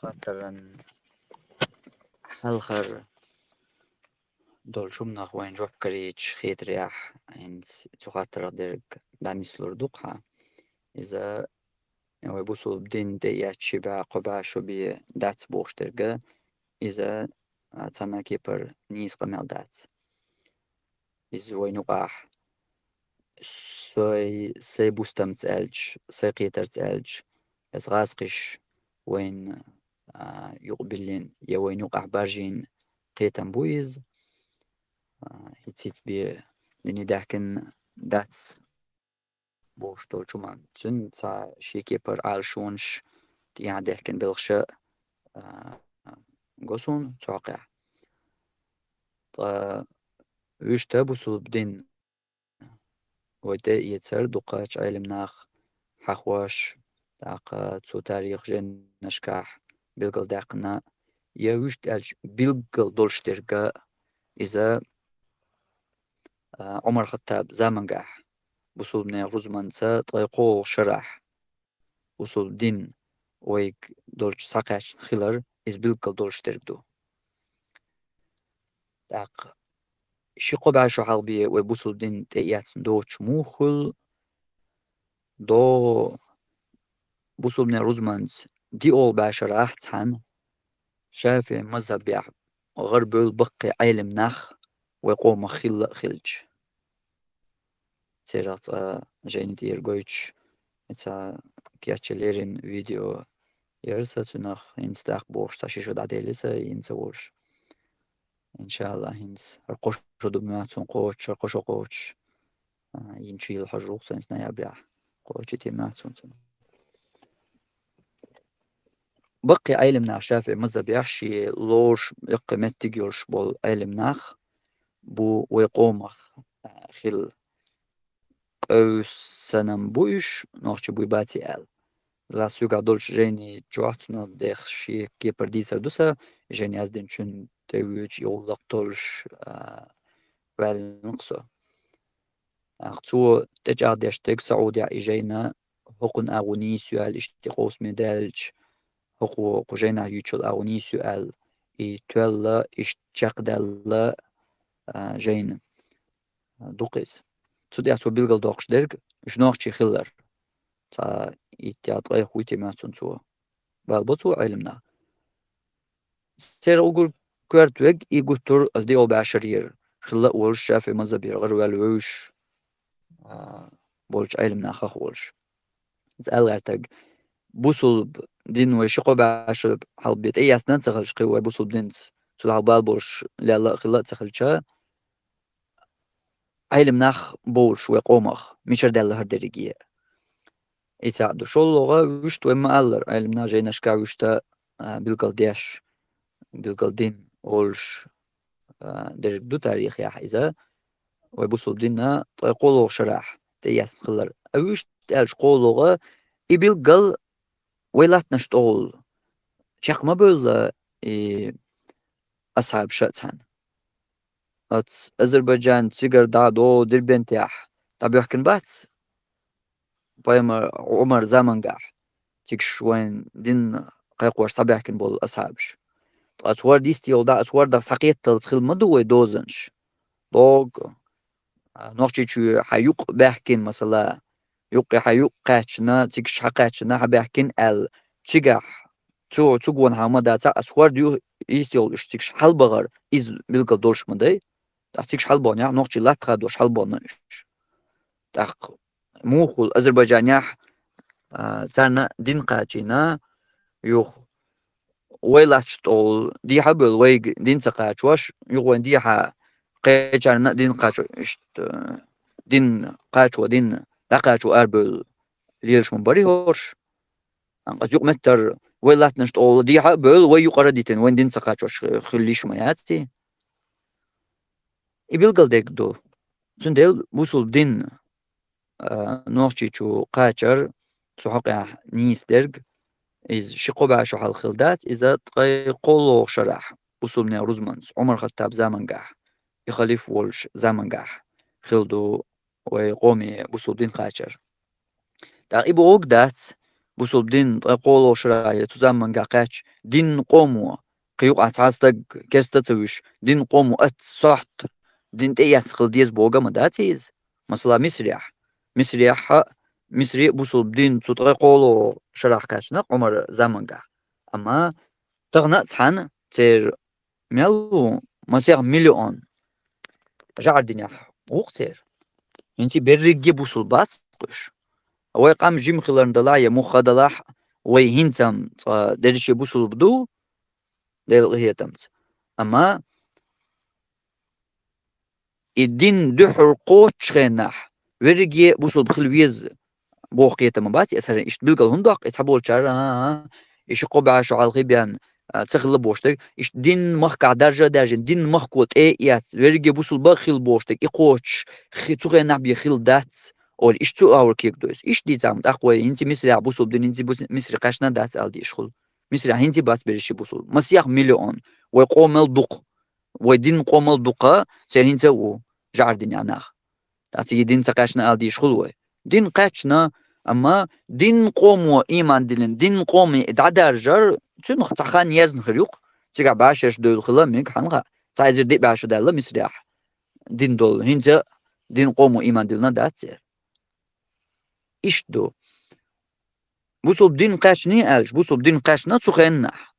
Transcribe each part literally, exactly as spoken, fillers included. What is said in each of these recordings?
Хаттаран хьалхара долчумнах вайн жоп карийча хетарехь, хӀинца цу хаттарах дерг дӀанислур ду-кх хьа. Иза вай бусулба дин тӀе эцчи бӀаь кхо бӀаь шу бе дац бохуш дерга, иза, а, цхьана кепара нийса къамел дац. Иза вайн юкъахь сай, сай бустамца аьлча, сай кхетарца аьлча, иза гӀазкхиш вайн, а, юкъа биллина, я вайн юкъахь баржийна кхетам бу иза. А, хӀинца-хӀинца бе дине даьхкина дац бохуш долчу хӀуманна. Цуьнан цхьа шен кепара Ӏалашонаш, тӀехьа даьхкина белхаша, а, го суна цу хьокъехь. Ткъа вуьшта бусулба дин вай тӀе а эцар дукхачу Ӏелам нах хьахош, тӀаккха цу тарих жайнашкахь билгалдаьккхина, я вуьшта аьлча билггал долуш дерга иза, а, Ӏумар-Хаттаб замангахь, бусулбанийн рузманца ткъе кхоалгӀа шарахь, бусулба дин вайга долчу схьакхаьчна хилар, иза билггал долуш дерг ду. ТӀаккха ши-кхо бӀаь шу хьалха бен вай бусулба дин тӀе эцна доцуш муха хуьлу? ДогӀу бусулбанийн рузманца диъолгӀа бӀаь шарахь цхьаьна ШафиӀи мазхӀабехь гӀарабевлла баккхий Ӏелам нах вай къомах хилла а хилча. Церах цкъа жайна тӀера гойтуш, и цхьа кечъян леррина видео яра сан, цунах хӀинца даккха бохуш цхьа ши шу дӀаделира сан, йина ца волуш. Иншалла, хӀинца хӀара кхо шу ду моьтту суна кхочуш, хӀара кхо шу кхочуш, а, йина чу йилла хьожур ву-кх сан ноябрехь. Кхочу тема моьтту суна цунах. Баккхий Ӏелам нах ШафиӀи мазхӀабехь шен лоруш, яккхий меттиг йолуш болу Ӏелам нах бу вай къомах, а, хилла. Къевса санна бу уьш, нохчий буй баций аьлла. Ла соьгахь долчу жайни чохь цунах дех шен кепара дийцар ду сан, жайна яздинчун тӀе воьдуш, и гӀуллакх толлуш, а, ваьллина-кх со. Ахь цо тӀечӀагӀдеш дерг СаӀудехь и жайна, хӀокхунна агӀо нийса ю аьлла, иштта къовсаме даьлча, хӀокхо кху жайнахь юьйцуш йолу агӀо нийса ю аьлла, и тоьлла, иштта чекхдаьлла, а, жайна. Ду-кх иза. Цу тӀехь цо билгалдоккхуш дерг, уьш нохчий хилар. Цхьа итт я ткъе кхо тема моьтту суна цо. Бала бо цо Ӏелам нах. Церан уггар коьрта верг и гуттар а диъолгӀа бӀаь шарера хилла а волуш, ШафиӀи мазхӀабера гӀараваьлла вевзаш, а, болчу Ӏелам нахах а волуш. Иза аьлла гӀертарг, бусулба дин вай ши-кхо бӀаь шу хьалха бен тӀеэцна а ца хилча, кхин вай бусулба динца цул хьалха бала болуш лелла а хилла а ца хилча, Ӏелам нах бовлуш вай къомах, мичара даьлла хӀара дерриге. И цхьаъ ду. ШолгӀа, вуьшта вай ма-аллара, Ӏелам нах жайнашкахь вуьшта, а, билгалдеш, билгалдина олуш, а, дерг ду тарихехь иза, вай бусулба динна ткъе кхоалгӀа шарахь тӀеэцна хилар. А вуьшта аьлча кхоалгӀа, и билггал вай латтанаш тӀехула чекх ма бевлла и асхьабаша а цхьаьна. Оцу Азербайджан цигара дӀа а до Дербентехь дӀабоьхкина бац пайхамар Ӏумар замангахь, цигаш вайн дин кхайкхош схьабаьхкина болу асхьабаш. Ткъа оцу хӀорда йисте йолу дӀа, оцу хӀордах схьакхетталц хилла ма ду вай дозанаш. ДогӀу, а, Нохчийчу хьан юкъ баьхкина, масала, юккъе хьан юкъ кхаьчна, цигаш хьан кхаьчна, хьан баьхкина аьлла, цигахь, цу, цу гонахьа ма дацахь, оцу хӀорда ю, йисте йолу уьш цигаш хьалабахар, иза билггал долуш ма дай. ТӀаккха цигаш хьалабаханехь, нохчий латта хадош хьалабахана уьш. ТӀаккха муха хуьлу Азербайджанехь, а, царна дин кхачийна, юха вай латташ тӀехула дехьа а бевлла, вайга дин ца кхачош, юха вайн дехьа кхечарна а дин кхачо, иштта, дин кхачо, дин дӀакхачо арабевлла лелаш ма барий хӀорш. Амма аса юкъаметтара вай латтанаш тӀехула дехьа а бевлла, вай юкъара а дитина, вайн дин ца кхачош хилла йиш ма яций. И билгалдерг ду. Цундела бусулба дин, а, Нохчийчу кхачар, цу хьокъехь нийса дерг, иза ши-кхо бӀе шу хьалха хилла дац, иза ткъе кхоалгӀа шарахь, бусулбанийн рузманца, Ӏумар-Хаттаб замангахь, и халиф волуш замангахь хилла ду вай къоме бусулба дин кхачар. ТӀаккха и бохург дац, бусулба дин ткъе кхоалагӀча шарахь я цу заманга кхаьчча, дин къомо, кхы юкъахь цхьа стаг кеста ца вуьш, дин къомо ац сохьта, дин тӀе эцна хила деза бохург ма дац иза. Масала, Мисрехь. Мисрехь, Мисри бусулба дин цу ткъе кхоалагӀча шарахь кхаьчна Ӏумар заманга. Амма тахана а цхьаьна церан мел ву, масех миллион жӀар динехь ву-кх церан. ХӀинца берриге бусулба бац-кх уьш. Вай къам жима хиларна далахь я муха далахь, вай хӀинца-м цкъа дерриге бусулба ду, Делан къинхетамца. Амма и дин дуьххьара кхочучу хенахь, верриге бусулба хила веза боху кхетам бац, и цара иштта билггал хӀунда доккху, и цхьаболчара, а, а, и ши-кхо бӀе шо хьалха бен, а, ца хилла бохуш дерг, иштта дин махкахь даржа а даьржина, дин махко тӀе а эцна, верриге бусулба а хила бохуш дерг, и кхочуш хи-, цу хенахь бен хила дац, олий, иштта цу агӀор кегадо иза. Иштта дийцахь-м тӀаккха вай, хӀинца Мисрехь бусулба дин, хӀинца бус-, Мисри кхаьчна дац ала дезаш хуьлу. Мисрехь хӀинца бац берриге бусулба. Масех миллион. Вай къомал дукха. Вай дин къомал дукха, церан хӀинца а ву жӀар динехь нах. ТӀаккха цига дин ца кхаьчна ала дезаш хуьлу вай. Дин кхаьчна, амма дин къомо ийман диллина, дин къоме дӀадаржар, цуьнах цхьа хан езна хир ю-кх. Цигахь бӀе шераш девлла хилла мега хьалха. Цхьа эзар диъ бӀе шо даьлла Мисрехь дин долу. ХӀинца дин къомо ийман диллина дац церан. Иштта ду. Бусулба дин кхаьчний аьлча, бусулба дин кхаьчна цу хеннахь.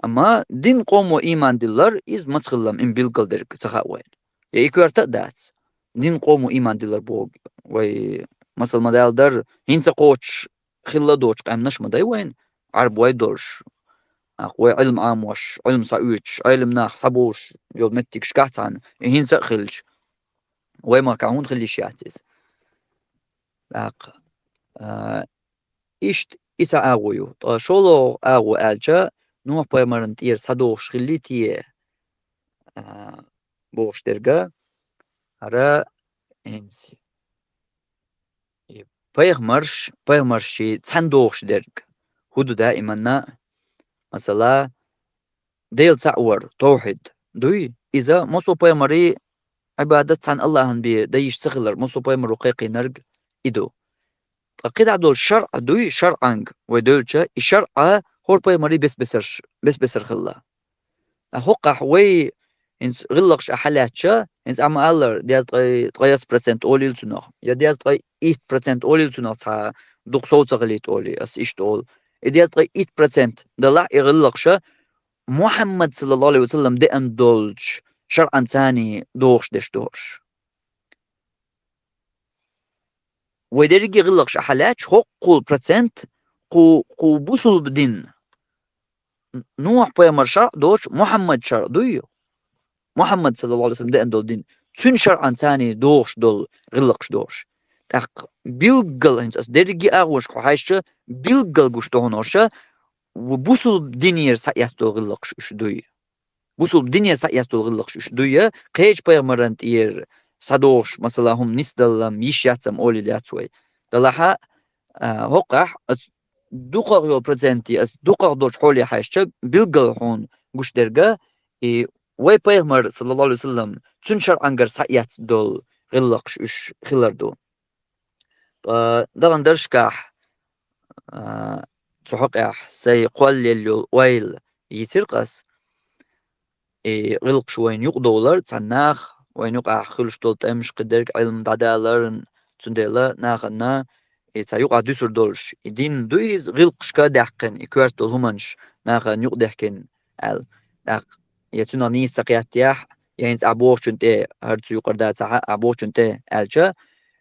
Амма дин къомо ийман диллар, иза маца хилла-м, и билггал дерг ца хаьа вайна. Я и коьрта а дац. Дин къомо ийман диллар боху вай, масала, ма-дарра, хӀинца кхочуш хилла доцу къаьмнаш ма дай вайна, Ӏарбой долуш. Ахь вай Ӏилма Ӏамош, Ӏилма схьаоьцуш, Ӏелам нах схьабовлуш йолу меттигашкахь цхьаьна, и хӀинца а хилча, вай махкахь хӀунда хила йиш яц иза? ТӀаккха, а, иштта и цхьа агӀо ю. Ткъа шолгӀа агӀо аьлча, Нухь-пайхамарна тӀера схьадогӀуш хиллий те, а, бохуш дерг, хӀара хӀинца и пайхамарш, пайхамарший цхьаьна догӀуш дерг хӀун ду даиманна, масала, Дела цхьаъ вар, тавхьид дуй, иза массо а пайхамарийн Ӏибадат цхьаьна Аллахьан бен дан йиш ца хилар, массо а пайхамаро кхайкхийнарг и ду. Ткъа кхидӀа долу шаръ дуй, шаръанг вай девлча, и шаръ хӀора пайхамарийн бес-бесарш, бес-бесар хилла. Ткъа хӀокхахь вай хӀинца гӀиллакхаш а хьалаьцча, хӀинца Ӏа ма-аллара, дезткъе, ткъе итт процент олийла цунах, я дезткъе итт процент олийла цунах, цхьа дукха сов ца хилийта олий, ас иштта олу. И дезткъе итт процент далахь и гӀиллакхаш, Мухьаммад, саллаллаху Ӏалайхи ва саллам, деана долчу шаръан царний догӀуш дерш ду хӀорш. Вай дерриге гӀиллакхаш а хьалаьцча, хӀокхул процент кху, кху бусулба дин, Нухь-пайхамар шаръ доцу, Мухьаммад шаръ дуй? Мухьаммад, саллаллаху Ӏалайхи ва саллам, деана долу дин, цуьнан шаръан царний догӀуш долу гӀиллакхаш ду хӀорш. ТӀаккха билггал, хӀинца ас дерриге а агӀонашка хьо хьаьжча, билггал гуш ду хьуна хӀорш, бусулба динера схьаэцна долу гӀиллакхаш уьш дуй. Бусулба динера схьаэцна долу гӀиллакхаш уьш дуй, кхечу пайхамаран тӀера схьадогӀуш, масала, хӀума нисдаллам, йиш яцам олийла яц вай. Далахьа, а, хӀокхахь, ас дукхах йолу проценте, ас дукхах долчу хьоле хьаьжча, билггал хьуна гуш дерг, и вай пайхамар, саллаллаху Ӏалайхи ва саллам, цуьнан шаръангара схьаэцна долу гӀиллакхаш уьш хилар ду. Ткъа даханчу дарсашкахь, а, цу хьокъехь сайн кхоллаелла йолу ойла йийцира-кх ас. И гӀиллакхаш вайна юкъадовлар, цхьана наха вайна юкъахь хуьлуш долу тӀемаш, кхидерг, Ӏилма дӀадалар, цундела нахана и цхьа юкъахь дуьсур долуш, и дин дуй иза, гӀиллакхашка а даьккхина, и коьрта долу хӀуманаш нахана юкъадехкина аьлла. ТӀаккха я цунах нийса ца кхеттехь, я хӀинца ахь бохучунна тӀе, хӀара цу юкъара дацахь, ахь бохучунна тӀе аьлча,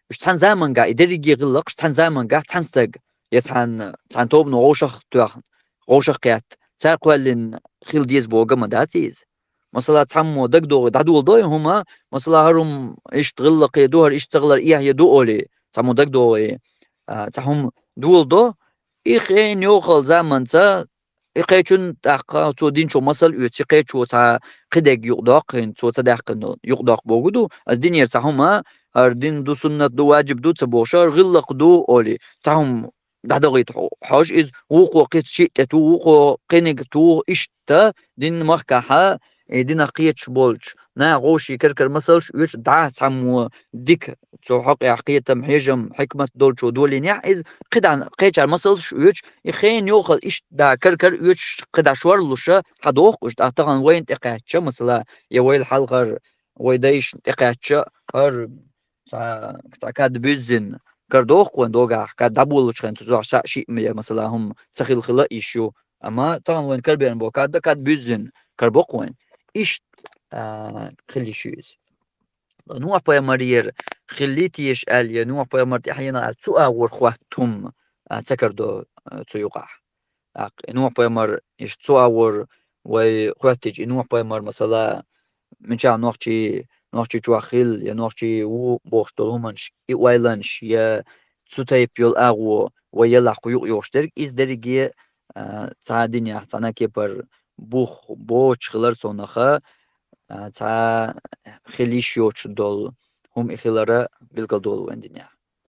уьш цхьана заманга, и дерриге гӀиллакхаш цхьана заманга цхьана стаг, я цхьана, цхьана тобано вовшах а тоьхна, вовшах а кхетта, цара кхоьллина хила деза бохург ма дац иза. Масала, цхьаммо дагадогӀий, дӀадоладо и хӀума, масала, хӀара хӀума иштта гӀиллакхе ду, хӀара иштта ца хилар эхье ду олий, цхьаммо дагадогӀий, а, цхьа хӀума доладо, и хенан йохалла заманца, и кхечун тӀаккха цо динчух масал оьцу, и кхечо цхьа кхидерг юкъадоккху хӀинца, цо ца даьккхина долу, юкъадоккху бохург ду, ас динера цхьа хӀума, хӀара дин ду, суннат ду, ваджиб ду ца бохуш, хӀара гӀиллакх ду олий, цхьа хӀума дӀадахийта хьо-, хьожа иза, вукхо кхин шиъ тӀе туху, вукхо кхиниг туху, иштта дин махкахьа, и динах кхеташ болчу наха вовшийн кар-кара масалш оьцуш дӀа цхьаммо дика, цу хьокъехь кхетам, хьежам, хьикмат долчо долийнехь иза, кхидӀа кхечара масалш оьцуш, и хенан йохал иштта да кар-кара оьцуш кхидӀа шорлуша хьадохку уьш, тӀаккха тахана вайна тӀекхаьчча, масала, я вайл хьалхара вай дайшна тӀекхаьчча, хӀара цхьа, цхьа кад буьззина кар дохку вайн догахь, кад дӀаболучу хенна цу чохь схьа шиъ ма я, масала, хӀума ца хила хила йиш ю. Амма тахана вайн карбеана бо кад, кад буьззина кар боккху вайн. Иштта, а, хила йиш ю иза. Нухь-пайхамарера хилла теша аьлла, я Нухь-пайхамар тӀаьхьенах аьлла, цу агӀор хӀотта хӀума, а, ца карадо, а, цу юкъахь. ТӀаккха и Нухь-пайхамар, иштта цу агӀор вай хӀоьттича, и Нухь-пайхамар, масала, мичахь нохчий, нохчий чохь хилла, я нохчий ву бохуш долу хӀуманаш, и ойланаш, я цу тайпа йолу агӀо вай ялахь кху юкъа йохуш дерг, иза дерриге, а, цхьа динехь, цхьана кепара бух боцуш хилар цунах, а, цхьа хила йиш йоцуш долу хӀума и хилара билгалдолу вайн динехь.